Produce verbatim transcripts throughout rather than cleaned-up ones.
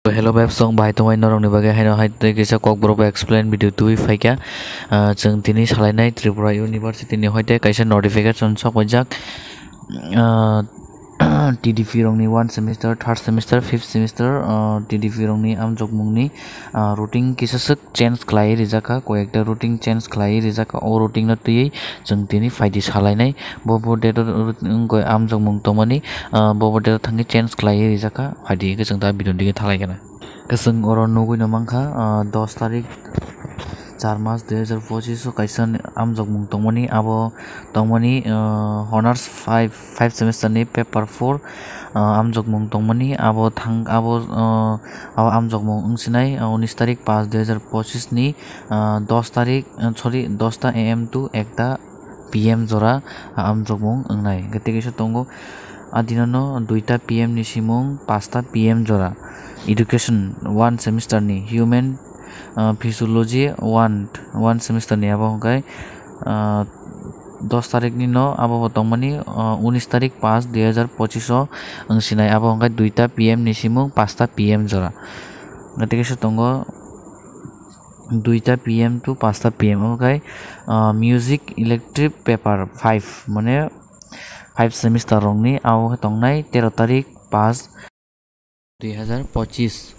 Hello, bebsong bai tongwi norokni bagwi haino hai tei kisa kokborok explain video twi phaikha. Ah, chwng tini salainai Tripura University ni hoite kaisa notification sokpaijak. Ah, T D P rokni one semester, third semester, fifth semester, ah, T D P rokni amjokmungni, ah, routine kisaswk change khlaiwi rijak kha, koyekta routine change khlaiwi rijak kha. O routine no twiwi chwng tini phaidi salainai. Bo bo date o, o, wngkha amjokmung tongmani, ah, bo bo date o thangwi change khlaiwi rijak kha. Phaidi hwnkhe chwng ta video dige thalaikha na. Hwnkhe chwng oro nugwi no mankha, ah, dos tarik, char mas dui hajar pochis o kaisa amjokmung tongmani, abo tongmani, ah, honors five, five semester ni paper four, ah, amjokmung tongmani, abo thang, abo, ah, abo amjokmung wngsinai, ah, unis tarik pas dui hajar pochis ni, ah, dos tarik, ah, sorry, dos ta A M to ekta P M jora, ah, amjokmung wngnai. Hwnkhe tei kaisa tongo, ah, dinono duita P M ni simung pasta P M jora. Education one semester ni human, ah, physiology one, one semester ni abo hwnkhe, ah, dos tarik ni no abo bo tongmani, ah, unis tarik pas dui hajar pochis o wngsinai, abo hwnkhe duita P M ni simung pasta P M jora. Hwnkhe tei kaisa tongo duita P M to pasta P M, omo khe, ah, music elective paper five, mane five semester rokni abo khe tongnai tero tarik pas dui hajar pochis.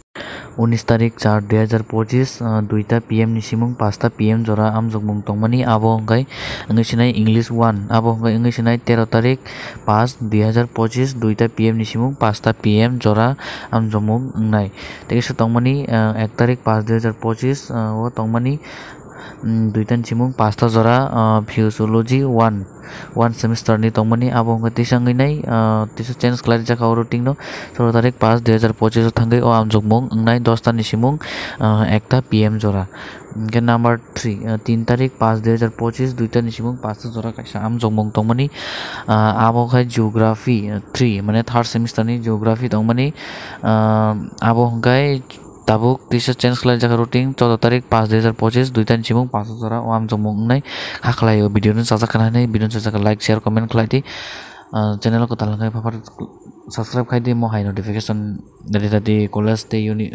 Unis tarik char dui hajar pochis, ah, duita P M ni simung pasta P M jora amjokmung tongmani, abo hwnkhe wngwi sinai English one, abo hwnkhe wngwi sinai tero tarik pas dui hajar pochis, duita P M ni simung pasta P M jora amjokmung wngnai. Tei kisa tongmani, ah, ek tarik pas dui hajar pochis, ah, o tongmani, mm, duita ni simung pasta jora, ah, physiology one, one semester ni tongmani, abo hwnkhe tisa wngwi nai, ah, tisa change khlai rijak kha o routine no. Soro tarik pas dui hajar pochis o thangwi o amjokmung wngnai dos ta ni simung, ah, ekta P M jora. Hwnkhe number three, ah, tin tarik pas dui hajar pochis, duita ni simung pasta jora kaisa amjokmung tongmani, ah, abo khe geography, ah, three, mane third semester ni geography tongmani, ah, abo hwnkhe tabuk tisa change khlai rijak kha routine, choudo tarik pas dui hajar pochis, duita ni simung pasta jora o amjokmung wngnai. Hakhlai o video no chajak khana hinwi video no chajak kha like, share, comment khlai di. Ah, channel o kwtal hwnkhe phapar subscribe khai di, mo hai notification rwdi, rwdi college tei uni,